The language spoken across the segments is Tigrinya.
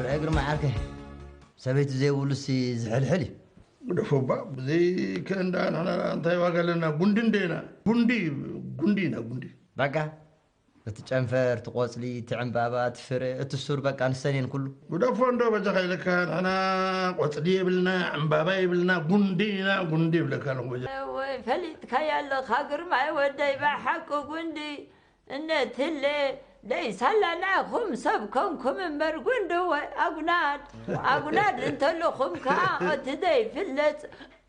ናይ ግርማ ዓርከይ፣ ሰበይቲ ዘይብሉሲ ዝሕልሕል እዩ። ግደፎባ፣ ብዘይ ከእንዳ ንሕና እንታይ ዋጋ ኣለና? ጉንዲ እንደ ኢና። ጉንዲ፣ ጉንዲ ኢና፣ ጉንዲ። በቃ፣ እቲ ጨንፈር፣ እቲ ቆጽሊ፣ እቲ ዕምባባ፣ እቲ ፍረ፣ እቲ ሱር፣ በቃ፣ ንሰን እየን ኩሉ። ግደፎ እንዶ በጃኻ ኢለካ፣ ንሕና ቆጽሊ የብልና፣ ዕምባባ የብልና፣ ጉንዲ ኢና፣ ጉንዲ ይብለካ ኣለኹ በጃ። ወይ ፈሊጥካያ ኣለኻ ግርማይ ወደይ፣ ብሓቂ ጉንዲ። እነትለ ደይ ሳላና ኹም ሰብ ኮንኩም እምበር ጉንድወ ኣጉናድ፣ ኣጉናድ እንተለኹም ከኣ እቲ ደይ ፍለጽ፣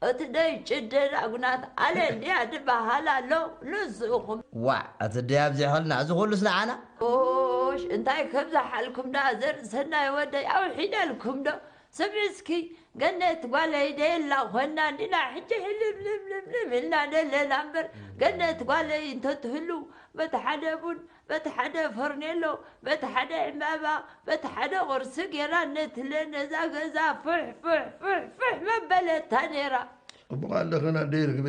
እቲ ደይ ጭደድ ኣጉናድ ኣለ እንድያ ድበሃል ኣሎ። ንስኹም ዋዕ፣ እቲ ደይ ኣብዚሕልና፣ እዚ ኩሉስ ንዓና? ኦሽ፣ እንታይ ከብዝሓልኩም ደኣ ዘርኢ ሰናይ ወደይ ኣውሒደልኩም ዶ? ስምዒ እስኪ፣ ገነት ጓለይ ደየላ ኾና እንዲና ሕጂ ሕልም ልም ልም ልም ኢልና ደለና እምበር፣ ገነት ጓለይ እንተትህሉ፣ በቲ ሓደ ቡን፣ በቲ ሓደ ፈርኔሎ፣ በቲ ሓደ ዕምባባ፣ በቲ ሓደ ቁርሲ ጌራ ነትለ ነዛ ገዛ ፍሕ ፍሕ ፍሕ ፍሕ መበለታ ነይራ። ጽቡቕ ኣለኽን ኣደይ ርግበ፣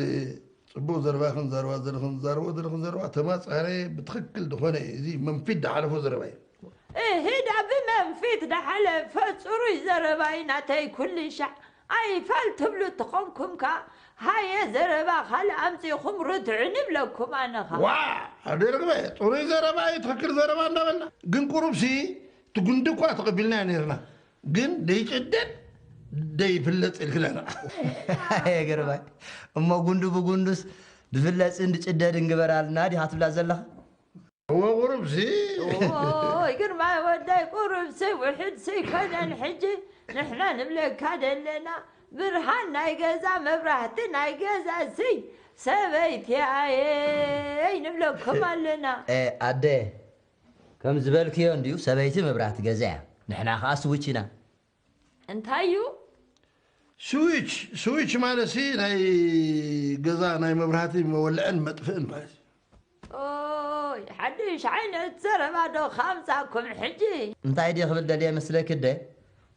ጽቡቕ ዘረባኽን ዘረባ ዘለኽን ዘረቦ ዘለኽን ዘረባ ተማጻረ ብትኽክል ዝኾነ እዩ። እዚ መንፊት ዝሓለፎ ዘረባ እዩ። እሂዳ ብመንፊት ዝሓለፈ ጽሩይ ዘረባ እዩ ናተይ ኩሉ ሻዕ ኣይፋል ትብሉ ተኾንኩም ከኣ ሃየ ዘረባ ካልእ ኣምጺኹም ርትዑ ንብለኩም ኣነ ኸኣ። ዋ ኣደይ ርግበ ጽሩይ ዘረባ እዩ ትኽክል ዘረባ እንዳበልና ግን ቁሩብሲ ትጉንዲ እኳ ተቐቢልናዮ ነይርና። ግን ደይጭደድ ደይፍለጥ ኢልክለና። ኣየ ግርማይ፣ እሞ ጉንዱ ብጉንዱስ ድፍለጽን ድጭደድን ግበራልና ዲኻ ትብላ ዘለኻ? እወ ቁሩብሲ። ኦይ ግርማይ ወደይ ቁሩብሲ ውሕድሲ ኣይኮነን ሕጂ ንሕና ንብለካ ደለና ብርሃን ናይ ገዛ መብራህቲ ናይ ገዛሲ ሰበይቲ ኣየይ ንብለኩም ኣለና። ኣደ ከም ዝበልክዮ እንድዩ ሰበይቲ መብራህቲ ገዛ እያ ንሕና ከኣ ስዊች ኢና። እንታይ እዩ? ስዊች ስዊች ማለት ሲ ናይ ገዛ ናይ መብራህቲ መወልዕን መጥፍእን ማለት እዩ። ኦይ ሓድሽ ዓይነት ዘረባ ዶ ካምጻኩም ሕጂ? እንታይ ድየ ክብል ደልየ መስለኪ ኣደ?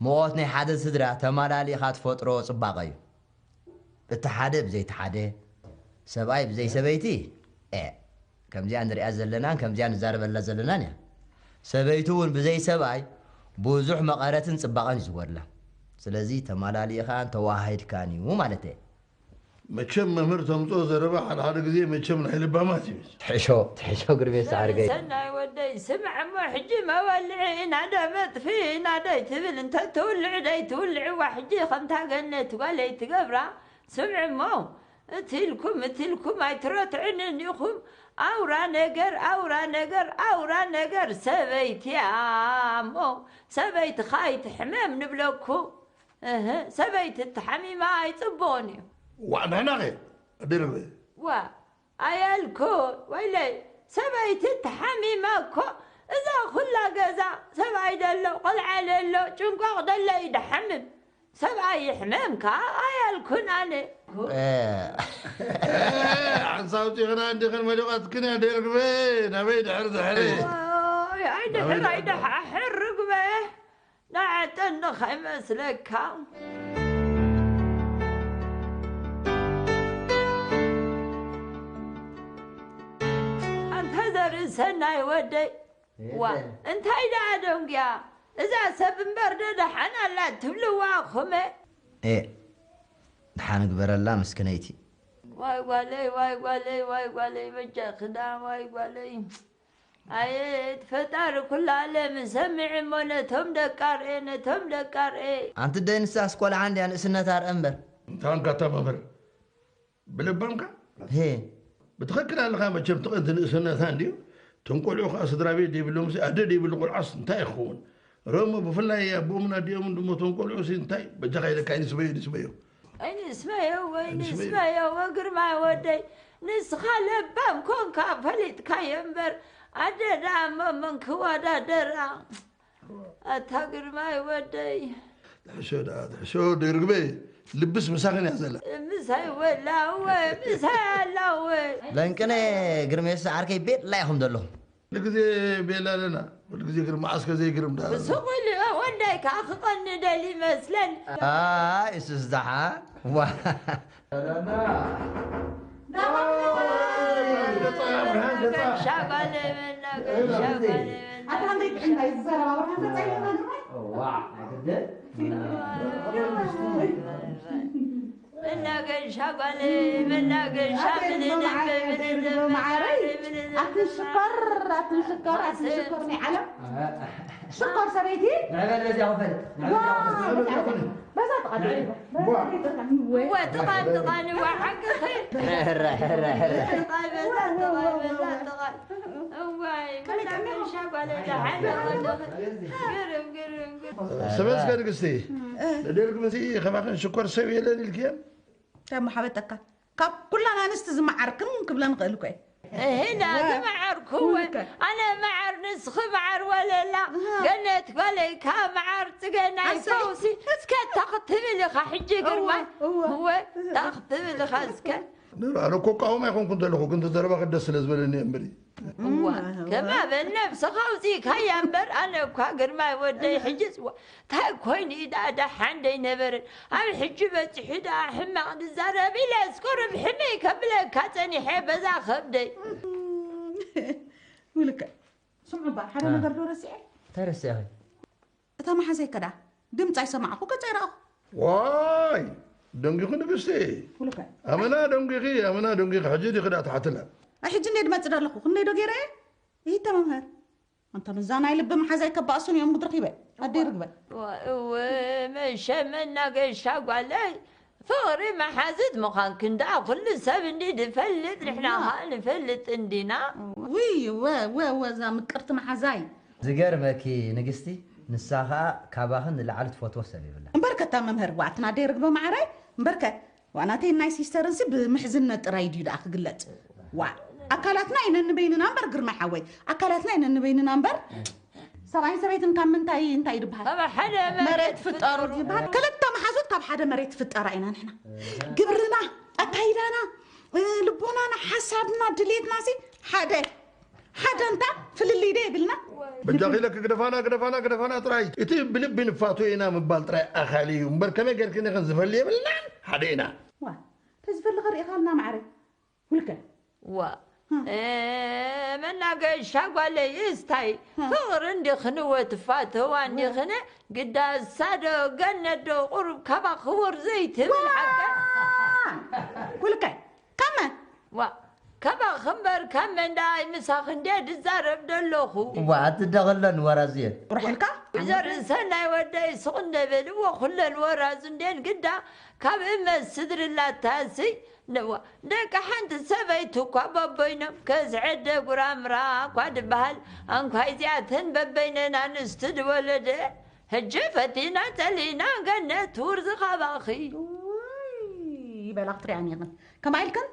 ሙቐት ናይ ሓደ ስድራ ተመላሊእኻ ትፈጥሮ ጽባቐ እዩ። እቲ ሓደ ብዘይቲ ሓደ፣ ሰብኣይ ብዘይ ሰበይቲ፣ ኤ፣ ከምዚኣ ንሪኣ ዘለናን ከምዚኣ ንዛረበላ ዘለናን እያ። ሰበይቱ እውን ብዘይ ሰብኣይ ብዙሕ መቐረትን ጽባቐን እዩ ዝጎድላ። ስለዚ ተመላሊእኻን ተወሃሂድካን እዩ ማለት እየ። መቸም መምህር ተምጽኦ ዘረባ ሓደ ሓደ ግዜ መቸም ናይ ልባማት እዩ። ትሕሾ፣ ትሕሾ ግርሜ ሰዓርገይ። ሰናይ ወደይ ስምዕ እሞ ሕጂ መወልዒ ኢና ዶ መጥፍኢ ኢና ዶ ትብል እንተ ትውልዕ ዶ ትውልዕዋ ሕጂ ከምታ ገነት ጓለይ ትገብራ ስምዕ እሞ እትልኩም እትልኩም ኣይትረትዕንን ኢኹም። ኣውራ ነገር ኣውራ ነገር ኣውራ ነገር ሰበይቲ እያ እሞ ሰበይትኻ ኣይትሕመም ንብለኩም። እህ ሰበይቲ ተሓሚማ ኣይጽቡቕን እዩ። ዋዕ ንሕናኸ ድርብ ዋ ኣያልኩ ወይለይ ሰበይቲ ተሓሚማ እኮ እዛ ኩላ ገዛ ሰብኣይ ደሎ ቆልዓ ደሎ ጭንቋቕ ደሎ እዩ ድሓምም። ሰብኣይ ይሕመም ከኣ ኣያልኩን ኣነ። ሓንሳብ ፂኽና እንዲኽን መሊቋትክን እያ ደርግበ ናበይ ድሕር ድሕሪ። ኣይ ድሕር ኣይድሓሕር ርግበ ንዓጠኒ ከይመስለካ። ኣንታ ዘርኢ ሰናይ ወደይ ዋ እንታይ ደኣ ደንጉያ እዛ ሰብ እምበር ዶ ደሓን ኣላ ትብልዋ ኹመ። ኤ ድሓን ግበረላ ምስክነይቲ። ዋይ ጓለይ ዋይ ጓለይ ዋይ ጓለይ በጃ ክዳ ዋይ ጓለይ። ኣየት ፈጣሪ ኩሉ ዓለም ሰምዕ እሞ ነቶም ደቃ ርኤ ነቶም ደቃ ርኤ። ኣንቲ ደይ ንሳስ ቆልዓ እንድያ ንእስነታ ርአ እምበር። እንታንካታ መምህር ብልባምካ ሄ ብትኽክል ኣለኻ። መቸም ትቕንቲ ንእስነታ እንድዩ። እቶም ቆልዑ ከዓ ስድራ ቤት ደይብሎም ሲ ኣደ ደይብሉ ቆልዓስ እንታይ ይኸውን? ረሞ ብፍላይ ኣቦምን ኣዲኦምን ድሞ እቶም ቆልዑ ሲ እንታይ በጃኻ ኢለካ ይንስበዮ ይንስበዮ። ኣይንስመዮ ወይ ንስመዮ። ንስመዮ ወግርማይ ወደይ ንስኻ ለባም ኮንካ ፈሊጥካዮ እምበር ኣደ ደኣ እሞ መን ክወዳደራ። ኣታ ግርማይ ወደይ ትሕሾ ደኣ ትሕሾ ደርግበ ልብስ ምሳኽን እያ ዘላ። ምሳይ ወላ እወ ምሳይ ኣላ እወ። ለንቅነ ግርሜስ ዓርከይ ቤላ ኢኹም ዘለኹም። ኩሉ ግዜ ቤላ ኣለና። ኩሉ ግዜ ግርም መዓስከ ዘይግርም ደኣ ኣሎ። ብስቑል ወንዳይ ከኣ ክቐኒ ደል ይመስለን። ኣይ እሱስ ደሓን ዋ። ሻጓለ መናገሻ ጓለ መናገሻ መናገሻ ጓለይ፣ መናገሻ። ኣቲ እሞ መዓረይ፣ ኣቲ እሞ መዓረይ፣ ኣቲ ሽኮር፣ ኣቲ ሽኮር፣ ኣቲ ሽኮር ናይ ዓለም ሽኮር ሰበይቲ። ንዕበል በዚያ ክፈል፣ ንዕበል በዚያ ክፈል። በዛ ጥቓ ንዕበል። በዛ ጥቓ። እወ፣ ጥቓ፣ ጥቓ፣ ንዋ ሓቂ ኸይድ። ሕረ፣ ሕረ፣ ሕረ። ጥቓ፣ በዛ ጥቓ፣ በዛ ጥቓ። እዋይ፣ ከመይ፣ ከመይ መናገሻ ጓለይ፣ ደሓን። ግርም፣ ግርም፣ ግርም። ስመስገን ንግስቲ። እ። ደደልኩም እዚ ከማኽን ሽኮር ሰብ የለን ኢልክየን? ደሞ ሓበጠካ። ካብ ኩላን ኣንስቲ ዝመዓርክን ክብለን እኽእል እኮ እየ። እህና ዋ። ዝመዓርኩ እወ። ውልቀ። ኣነ መዓር ንስኺ መዓር ወለላ። እህ። ገነት ጓለይካ መዓር ጽገናይ ኣሰይ። ፈውሲ። እስከ ታኽ ትብል ኢኻ ሕጂ ግርማ። እወ፣ እወ። እወ፣ ታኽ ትብል ኢኻ እስከ። ንብሎ፣ ኣነ እኮ እቃወም ኣይኮንኩን ዘለኹ፣ ግን እቲ ዘረባኺ ደስ ስለ ዝበለኒ እየ እምበሪ። እዋ፣ እም፣ ከማ በል ነብስኻ ኣውጺእካያ እምበር፣ ኣነ እኳ ግርማይ ወደይ ሕጅስ፣ ዋ፣ እንታይ ኮይኑ እዩ ደኣ ደሓን ደይነበረን? ኣብ ሕጂ በጺሑ ደኣ ሕማቕ ዝዛረብ ኢለ እስኮ ርብሕመይ ከብለካ ጸኒሐ በዛ ከብደይ። ውልቀ፣ ስምዑ እባ፣ ሓደ አ። ነገር ዶ ረሲዐ? እንታይ ረሲዐኺ? እታ መሓዘይ ከዳ ድምፂ ኣይሰማዕኹ፣ ገፀ ኣይረኣኹ። ዋይ፣ ደንጊኹ ንግስቲ። ውልቀ። ኣመና ደንጊኺ፣ ኣመና ደንጊኺ፣ ሕጂ ዲኺ ደኣ ትሓትላ? ኣይ፣ ሕጂ እንዴ ድመፅእ ደለኹ፣ ክንደይ ዶ ገይረ እየ? ይህተ መምህር። ኣንታ ነዛ ናይ ልቢ መሓዛይ ከባእሱን እዮም ምድሪ ኺበ። ኣደይ ርግበ። እወ፣ እወ፣ መሸ መናገሻ ጓለይ። ፍቕሪ መሓዝት ምዃንክን ደኣ ኩሉ ሰብ እንዲ ዝፈልጥ፣ ንሕና ኸኣ ንፈልጥ እንዲና። ውይ፣ እወ፣ እወ፣ እወ፣ እዛ ምቅርቲ መሓዛይ። ዝገርመኪ ንግስቲ፣ ንሳ ኸኣ ካባኽን ንላዕሊ ትፈትዎ ሰብ የብላን። እምበርከ እታ መምህር፣ ዋእ፣ ኣትና ኣደይ ርግበ መዓረይ፣ እምበርከ፣ ዋእ፣ ናተይን ናይ ሲስተርንሲ ብምሕዝነት ጥራይ ድዩ ደኣ ክግለጽ? ዋእ፣ ኣካላትና ኢና ንበይንና እምበር፣ ግርማይ ሓወይ፣ ኣካላትና ኢና ንበይንና እምበር፣ ሰብኣይን ሰበይትን ካብ ምንታይ እንታይ ድበሃል? ካብ ሓደ መሬት መሬት ፍጠሩ ፍጠሩ። ድበሃል። ክልተ መሓዙት ካብ ሓደ መሬት ፍጠራ ኢና ንሕና። ግብርና፣ ኣካይዳና፣ እ፣ ልቦናና፣ ሓሳብና፣ ድሌትናሲ ሓደ፣ ሓደ እንታ ፍልልይ ዶ የብልና? በጃኺ ኢለኪ ግደፋና፣ ግደፋና፣ ግደፋና ጥራይ። እቲ ብልቢ ንፋቶ ኢና ምባል ጥራይ ኣኻሊ እዩ እምበር፣ ከመይ ጌርክን ኢኽን ዝፈሊ የብልናን። ሓደ ኢና። ዋ፣ ተዝፈልኸ ርኢኻልና ማዕረ። ውልቀ። ዋ። እ። እ፣ መናገሻ ጓለይ እስታይ። እ። ፍቕሪ እንዲኽን ወ ትፋተዋ እ። እንዲኽን ግዳ እሳ ዶ ገነት ዶ ቁሩብ ካባኺ ወርዘይ ትብል ዋ! ሓቀ? ውልቀ። ካመ? ዋ። ካባኺ እምበር ካመ እንዳ ምሳኺ እንዴ ድዛረብ ደለኹ። ዋ፣ ኣቲ ደኸለን ወራዝየን። ቁርሕልካ? ወይዘሮ ሰናይ ወደይ ስቕ እንደ በልዎ ኩለን ወራዙ እንዴን ግዳ ካብ እመ ስድርላታሲ ነዋ፣ ደቂ ሓንቲ ሰበይቲ እኳ በበይኖም፣ ከዝዐደ ጉራምራ እኳ ድበሃል፣ ኣንኳይ እዚኣተን በበይነን ኣንስቲ ድወለደ። ሕጂ ፈቲና ጸሊእና ገነት ውርዚ ካባኺ። ውይ፣ ይበላ ክትሪኣን ኢኽን። ከምኣ ኢልክን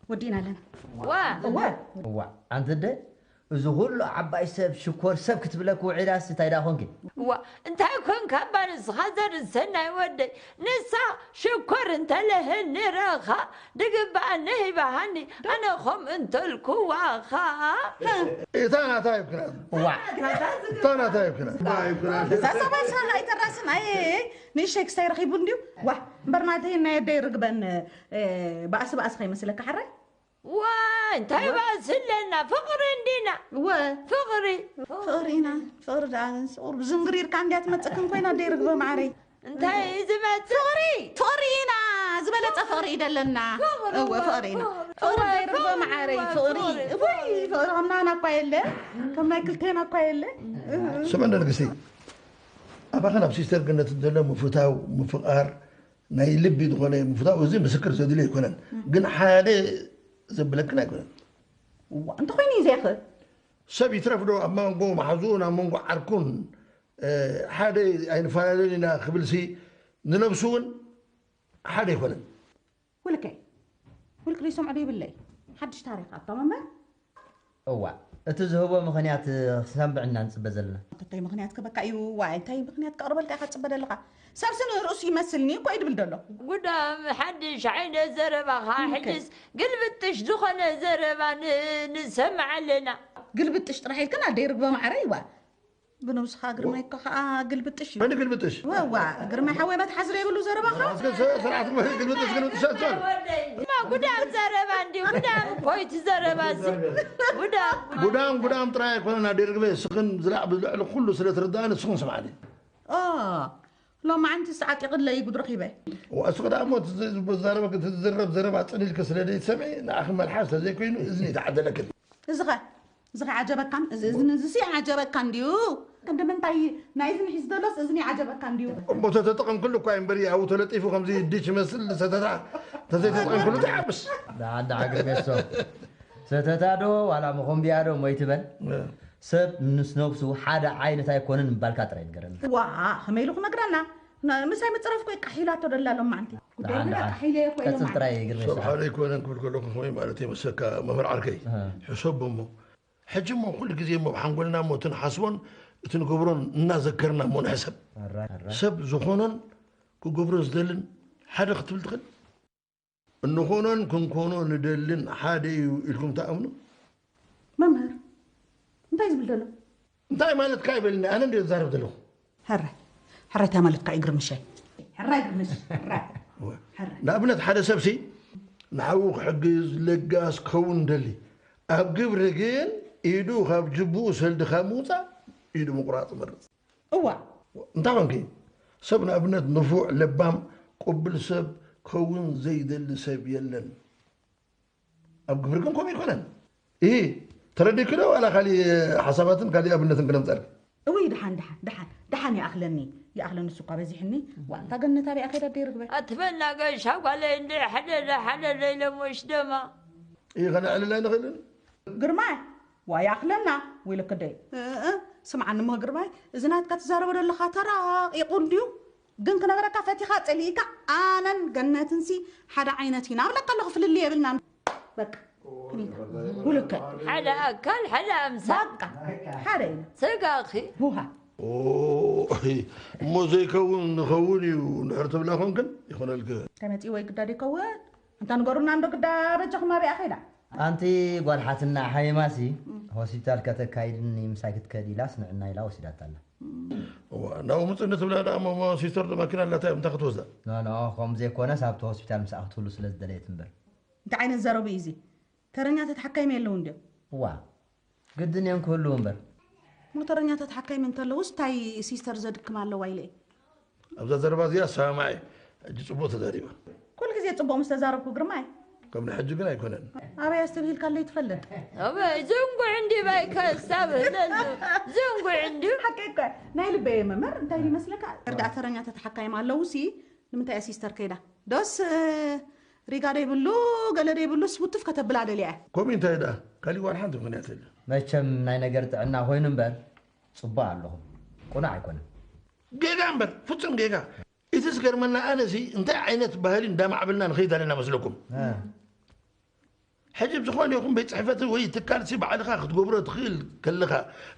ወዲእና ኣለና። ዋ። እወ። እዋ፣ ኣንቲ ኣደ፣ እዚ ኩሉ ዓባይ ሰብ፣ ሽኮር ሰብ ክትብለኪ ውዒላስ እንታይ ደኣ ኮንኪ? እዋ፣ እንታይ ኮንካ እባ ንስኻ ዘርኢ ሰናይ ወደይ? ንሳ ሽኮር እንተለህኒ ረኻ ድግባኣኒ ሂባሃኒ፣ ኣነ ኸም እንተልኩዋኻ። እታ ናታ ይብክናት። እዋ። እታ ናታ ይብክናት። እዛ ሰብኣይ ሳላ ኣይተራስን፣ ኣየ፣ ንእሸይ ክስታይ ረኺቡ እንድዩ። ዋ፣ እምበር ናተይ ናይ ኣደይ ርግበን፣ እ፣ ባእሲ ባእሲ ከይመስለካ ሓራይ? ዋይ፣ እንታይ ባእሲ ኣለና? ፍቕሪ እንዲና። እወ። ፍቕሪ። ፍቕሪ ኢና። ፍቕሪ ደኣ፣ ፍቕሪ ብዝንግሪርካ እንድያ ትመጽእክን ኮይና፣ ኣደይ ርግበ ማዕረይ። እንታይ እዩ ዝመጽእ? ፍቕሪ! ፍቕሪ ኢና! ዝበለጸ ፍቕሪ እዩ ደለና። ፍቕሪ፣ እወ፣ እወ፣ ፍቕሪ ኢና። ፍቕሪ። ፍቕሪ እወ፣ ኣደይ ርግበ ፍቕሪ፣ ማዕረይ፣ እወ፣ ፍቕሪ። ፍቕሪ። እወይ፣ ፍቕሪ ከምና እኳ የለ። ከም ናይ ክልቴና እኳ የለ። ስምዕኒ ንግስቲ፣ ኣባኽን ኣብ ሲስተር ገነትን ዘሎ ምፍታው፣ ምፍቓር፣ ናይ ልቢ ዝኾነ ምፍታው፣ እዚ ምስክር ዘድልዮ ኣይኮነን። እም። ግን ሓደ ዘብለክን ኣይኮነን። እዋ፣ እንተኾይኑ እዩ ዘይኽእል። ሰብ ይትረፍ ዶ ኣብ መንጎ መሓዝኡን ኣብ መንጎ ዓርኩን፣ እ፣ ሓደ ኣይንፈላለን ኢና ክብልሲ፣ ንነብሱ እውን ሓደ ኣይኮነን። ውልቀይ፣ ውልቅ ዘይሰምዖ ዶ ይብለይ? ሓድሽ ታሪኽ ኣቶ መምህር? እዋ፣ እቲ ዝህቦ ምኽንያት ክሰምዕ ኢና ንጽበ ዘለና። እንታይ ምኽንያት ከ በቃ እዩ? ዋይ፣ እንታይ ምኽንያት ከቕርበልካ ኢኻ ትጽበ ዘለኻ? ሰብሲ ንርእሱ ይመስልኒ እኮ እዩ ድብል ደሎ። ጉዳም ሓድሽ ዓይነት ዘረባኻ፣ ኦኬ። ሕጅስ ግልብጥሽ ዝኾነ ዘረባ ን-፣ ንሰምዕ ኣለና። ግልብጥሽ ጥራሕ ኢልክን ኣደይ ርግበ ማዕረ ይዋ። ብነብስኻ ግርማይ እኮ ኸኣ ግልብጥሽ እዩ። መን ግልብጥሽ? ወዋ፣ ግርማይ ሓወይ መትሓዚ ዘይብሉ ዘረባኻ። እስከ ሰ-፣ ስርዓት ግልብጥሽ፣ ግልብጥሽ ኣትበል። ወደይ፣ ማ ጉዳም ዘረባ እንዲ፣ ጉዳም እኮ እዩ እቲ ዘረባ እዚ። ጉዳም፣ ጉዳም። ጉዳም፣ ጉዳም ጥራይ ኣይኮነን ኣደይ ርግበ፣ እስኽን ዝላዕ ብልዕሊ ኩሉ ስለ ትርዳእኒ እስኽን ስምዓኒ። ሎማዓንቲ ሰዓት ይቕለይ ጉድ ረኺበ። እሱ ክዳ እሞ ዝዛረበ ዝዝረብ ዘረባ ጽን ኢልክ ስለ ዘይትሰምዒ ንኣኺ መልሓስ ተዘይኮይኑ እዝኒ ይተዓደለክን። እዚኸ እዚኸ ዓጀበካን እዚ እዝኒ እዚሲ ዓጀበካ እንድዩ። ክንዲ ምንታይ ናይ እዝኒ ሒዝ ዘሎስ እዝኒ ዓጀበካ እንድዩ። እሞ ተተጠቐምክሉ እኳ እዩ እምበሪ ኣብኡ ተለጢፉ ከምዚ ዲሽ ይመስል ሰተታ ተዘይተጠቐምክሉ ትሓብስ። ደሓን ደሓን ግርሜሶ ሰተታ ዶ ዋላ መኾምቢያ ዶ ሞይትበል ሰብ ምስ ነብሱ ሓደ ዓይነት ኣይኮነን ምባልካ ጥራይ ንገረኒ። ዋ ከመይ ኢሉ ክነግረና? ምሳይ ምፅረፍ ኮይ ቃሒላቶ ደላ ሎም ማዓንቲ ጉዳይ ደሓን ግዳ ደሓን ቃሒለ ኮይ ሎም ቀፅል ጥራይ ግርሜ ሰብ ሰዓት ሓደ ኣይኮነን ክብል ከለኹ ከመይ ማለት እየ መሰካ መምህር ዓርከይ እህ። ሕሰብ እሞ ሕጂ እሞ ኩሉ ግዜ እሞ ብሓንጎልና እሞ እቲ ንሓስቦን እቲ ንገብሮን እናዘከርና እሞ ንሕሰብ ኣራይ ኣራይ ሰብ ዝኾኖን ክገብሮ ዝደልን ሓደ ክትብል ትኽእል እንኾኖን ክንኮኖ ንደልን ሓደ እዩ ኢልኩም ትኣምኑ? መምህር እንታይ ዝብል ዘሎ? እንታይ ማለትካ ይበልኒ ኣነ እንደ ዛረብ ዘለኹ ሕራይ ሕራይ እንታይ ማለትካ እዩ ግርምሸይ? ሕራይ ግርምሽ ሕራይ ሕራይ ንኣብነት ሓደ ሰብሲ ንሓዉ ክሕግዝ ለጋስ ክኸውን እንደሊ ኣብ ግብሪ ግን ኢዱ ካብ ጅቡኡ ሰልዲ ካብ ምውፃእ ኢዱ ምቁራፅ መርፅ እዋ እንታይ ኮንኪ? ሰብ ንኣብነት ንፉዕ ለባም ቅቡል ሰብ ከውን ዘይደሊ ሰብ የለን። ኣብ ግብሪ ግን ከምኡ ይኮነን። እሂ ተረዲእኪ ዶ ዋላ ካሊእ ሓሳባትን ካሊእ ኣብነትን ክነምፀልኪ? እውይ ደሓን ደሓን ደሓን ደሓን ይኣኽለኒ ይኣኽለኒ እሱ እኳ በዚሕኒ። ዋ እታ ገነት ኣበይ ኣኸይዳ ደይ ርግበ? ኣትበና ገሻ ጓለይ እንደ ሓደ ሓደ ለይለሞሽ ደማ ይኸነ ዕልል ኣይንኽእልን። ግርማይ ዋይ ኣኽለና ወይ ለክደይ። እእ፣ ስምዓኒ እሞ ግርማይ፣ እዚ ናትካ ትዛረቦ ዘለኻ ተራቂቑ እንድዩ። ግን ክነገረካ ፈቲኻ ጸሊእካ ኣነን ገነትንሲ ሓደ ዓይነት ኢና። ኣብለካ ኣለኹ ፍልልይ የብልናን። በቃ። ክኒታ። ውልከ። ሓደ ኣካል፣ ሓደ ኣምሳል። በቃ። ሓደ ኢና። ስጋኺ። ውሃ። ኦ፣ እሞ ዘይከውን ንኸውን እዩ እንድሕር ትብላ ኮንክን ይኾነልክ። ተመጺ ወይ ግዳ ዘይከውን? እንታ ንገሩና እንዶ ግዳ በጃኹም ኣበይ ኣኸይዳ? ኣንቲ ጓል ሓትና ሓይማሲ ሆስፒታል ከተካይድኒ ምሳይ ክትከድ ኢላስ ንዕና ኢላ ወሲዳታ ኣላ። እዋ፣ ናብኡ ምጽኒ ትብላ ደኣ እሞ፣ እሞ ሲስተር ዶ ማኪና ኣላታ እዮም፣ እንታይ ክትወስዳ? ኖ፣ ኖ፣ ከምኡ ዘይኮነስ ኣብቲ ሆስፒታል ምሳኣ ክትህሉ ስለ ዝደለየት እምበር። እንታይ ዓይነት ዘረቡ እዩ እዚ? ተረኛታት ሓካይም የለውን ድዮም? እዋ፣ ግድን እዮም ክህልዉ እምበር። ሞተረኛታት ሓካይም እንተለውስ ታይ ሲስተር ዘድክም ኣለዋ ኢለ እየ። ኣብዛ ዘረባ እዚኣ ሰማማዕ እየ። ሕጂ ጽቡቕ ተዛሪባ። ኩሉ ግዜ ጽቡቕ ምስ ተዛረብኩ ግርማይ። ከም ንሕጂ ግን ኣይኮነን። ኣበይ ኣስተብሂልካለይ ትፈልጥ? ኣበይ ዝንጉዕ እንዲ ባይ ከሳብህለሉ ዝንጉዕ እንዲ ሓቀይ እኮ ናይ ልበየ መምህር እንታይ ይመስለካ? እርዳእተረኛታት ሓካይም ኣለውሲ ንምንታይ እያ ሲስተር ከይዳ? ዶስ ሪጋ ደይብሉ ገለ ደይብሉስ ውትፍ ከተብላ ደልያ እያ። ከምኡ እንታይ ደኣ ካሊእ ዋላ ሓንቲ ምኽንያት የለን። መቸም ናይ ነገር ጥዕና ኮይኑ እምበር ጽቡቕ ኣለኹም። ቁኑዕ ኣይኮነን። ጌጋ እምበር ፍጹም ጌጋ። እቲ ዝገርመና ኣነሲ እንታይ ዓይነት ባህሊ እንዳማዕበልና ንኸይድ ኣለና መስለኩም? ሕጂ ብዝኾነ ይኹን ቤት ጽሕፈት ወይ ትካል ሲ ባዕልኻ ክትገብሮ ትኽእል ከለኻ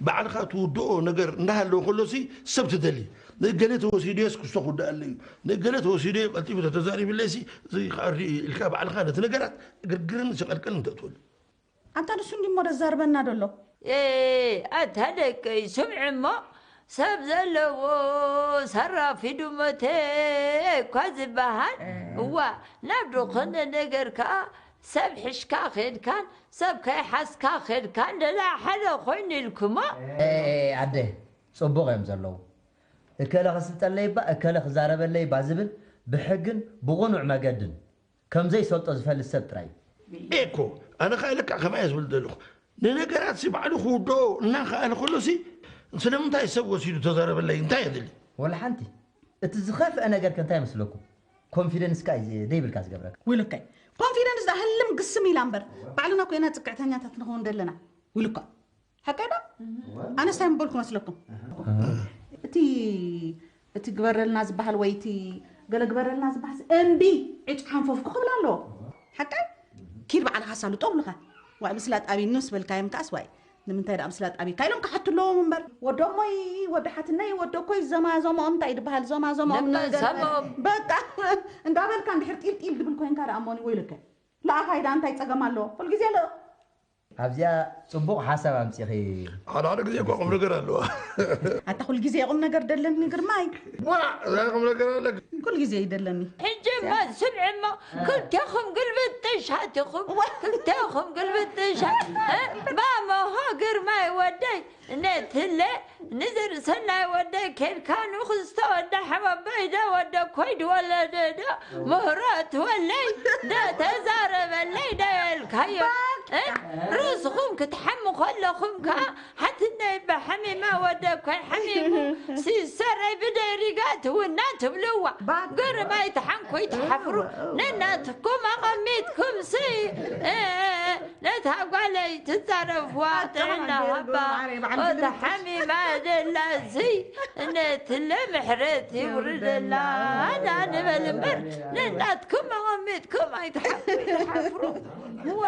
ባዕልኻ ትውድኦ ነገር እንዳሃለወ ከሎ ሲ ሰብ ትደሊ ንእገሌ ተወሲዱ የስ ክስቶ ክውድኣለ እዩ ንእገሌ ተወሲዱ ቀልጢፉ ተተዛሪብለይ ሲ እዚ ከዓ ርኢ ኢልካ ባዕልኻ ነቲ ነገራት ግርግርን ሲቐልቀልን ተእትወሉ ኣንታ ንሱ እንዲሞ ደዛርበና ደሎ ኣታ ደቀይ ስምዒ እሞ ሰብ ዘለዎ ሰራፊ ድመቴ እኳ ዝበሃል እዋ ናብ ድኾነ ነገር ከዓ ሰብ ሕሽካ ኸድካን ሰብ ከይሓዝካ ኸድካን ደላ ሓደ ኮይኑ ኢልኩሞ ኣደ ፅቡቕ እዮም ዘለዉ እከለ ክስልጠለይ እባ እከለ ክዛረበለይ እባ ዝብል ብሕግን ብቑኑዕ መገድን ከም ዘይሰልጦ ዝፈልጥ ሰብ ጥራይ እዩ። እኮ ኣነ ከኣ ልክዕ ከማይ እየ ዝብል ዘለኹ ንነገራት ሲ ባዕሉ ክውድኦ እናኸኣለ ከሎ ሲ ስለምንታይ ሰብ ወሲዱ ተዛረበለይ እንታይ የድሊ? ወላ ሓንቲ። እቲ ዝኸፍአ ነገር ከ እንታይ መስለኩም? ኮንፊደንስካ እዩ ዘይብልካ ዝገብረካ። ውልከይ ኮንፊደንስ ደኣ ህልም ግስም ኢላ እምበር ባዕልና ኮይና ጽግዕተኛታት ንኸውን ደለና ውልኳ ሓቀይ ዶ? ኣነስ እንታይ ምበልኩ መስለኩም? እቲ እቲ ግበረልና ዝበሃል ወይ እቲ ገለ ግበረልና ዝበሃል እምቢ ዕጭ ሓንፈፍኩ ክብል ኣለዎ። ሓቀይ ኪድ ባዕልኻ ሳልጦ ብልኻ ዋይ ምስላ ጣቢኑ ስበልካዮም ከኣስ ዋይ ንምንታይ ደኣ ምስላ ጣቢካ ኢሎም ክሓቱ ኣለዎም እምበር ወዶ እሞይ ወዶ ሓትነይ ወዶ እኮይ ዘማዘሞኦም እንታይ ድበሃል ዘማዘሞኦም ነገር በቃ እንዳበልካ እንድሕር ጢልጢል ድብል ኮይንካ ደኣ እሞኒ ወይልከ ለኣኻይ ደኣ እንታይ ፀገም ኣለዎ ኩልግዜ ልእ ኣብዚኣ ጽቡቕ ሓሳብ ኣምጺኺ። ሓደ ሓደ ግዜ እኳ ቁም ነገር ኣለዋ። ኣታ ኩል ግዜ ቁም ነገር ደለኒ ግርማይ። ዋ፣ እዛ ቁም ነገር ኣለክ። ኩል ግዜ እዩ ደለኒ። ሕጂ እማ ስምዒ እሞ ክልቴኹም ግልብጥሻት ኢኹም። ክልቴኹም ግልብጥሻት። እ፣ ባመሆ ግርማይ ወደይ። ነትለ ንዘርሰናይ ወደ ኬድካ ንኽስቶ ወደ ሓወበይ ዶ ወደ ኮይድ ወለደ ዶ ምህረት ወለይ ዶ ተዛረበለይ ዶ የልካዮ። እ? ርእስኹም ክትሓሙ ከለኹም ከኣ ሓትነይ ብሓሚማ ወደ ኮይ ሓሚሙ ሲሰረይ ብደይ ሪጋ ትውና ትብልዋ። ግርማይ ተሓንኮይ ትሓፍሩ ነናትኩም ኣቐሚጥኩም ሲ ነታ ጓለይ ትዛረፍዋ ጥዕና ሃባ። ወደ ሓሚማ ደላ ሲ ነትለ ምሕረት ይውርደላ። ኣና ንበል እምበር ነናትኩም ኣቐሚጥኩም ኣይትሓፍሩ ይትሓፍሩ። ዋ።